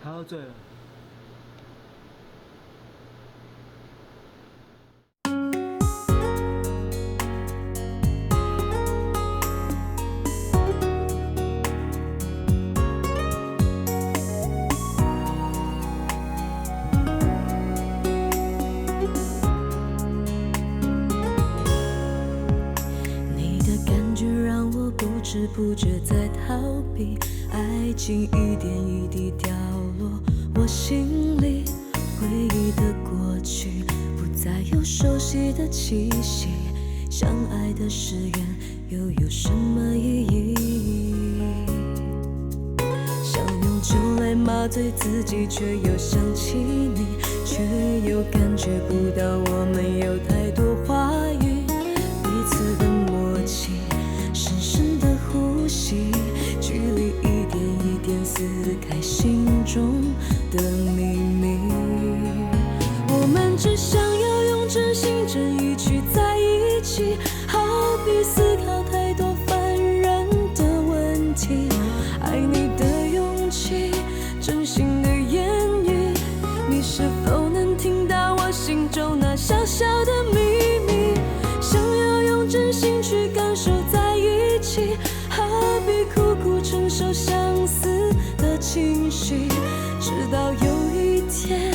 他喝醉了。你的感覺讓我不知不覺在逃避，愛情一點一滴掉落我心裡，回憶的過去不再有熟悉的氣息，相愛的誓言又有什麼意義？想用酒來麻醉自己，卻又想起你，卻又感覺不到我們有太多話語，彼此的默契，深深的呼吸，距離一點一點撕開心中的秘密。我們只想要用真心真意去在一起，何必思考太多煩人的問題？愛你的勇氣，真心的言語，你是否能聽到我心中那小小的秘密？想要用真心去感受在一起，何必苦苦承受相似的情緒？直到有一天，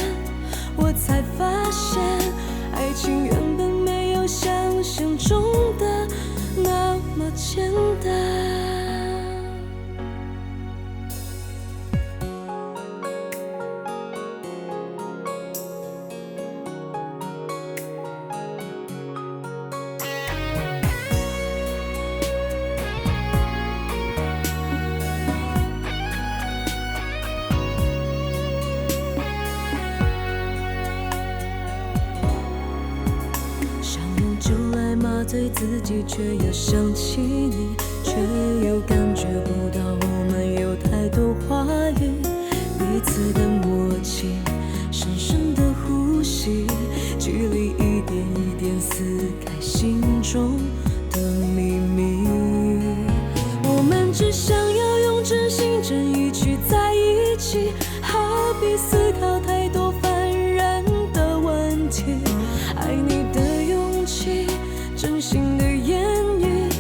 我才發現，愛情原本沒有想象中的那麼簡單。想用酒來麻醉自己，卻又想起你，卻又感覺不到我們有太多話語，彼此的默契，深深的呼吸，距離一點一點撕開心中的秘密。我們只想要用真心真意去在一起，何必思考太多煩人的問題？愛你的勇氣，真心的言語，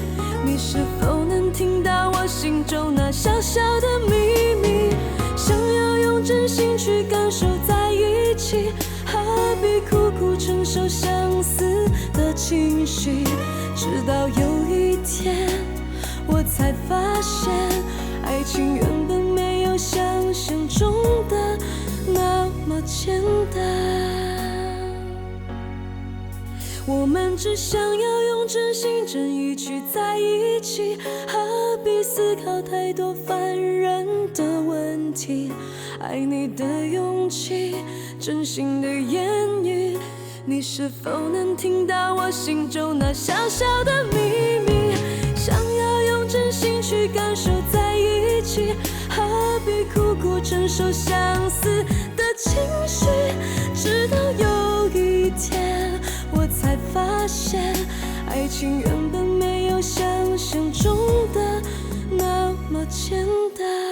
你是否能聽到我心中那小小的秘密？想要用真心去感受在一起，何必苦苦承受相似的情緒？直到有一天，我才發現，愛情原本沒有想象中的那麼簡單。我們只想要用真心真意去在一起，何必思考太多煩人的問題？愛你的勇氣，真心的言語，你是否能聽到我心中那小小的秘密？想要用真心去感受在一起，何必苦苦承受相似的情緒？直到有一天，我才發現，愛情原本沒有想象中的那麼簡單。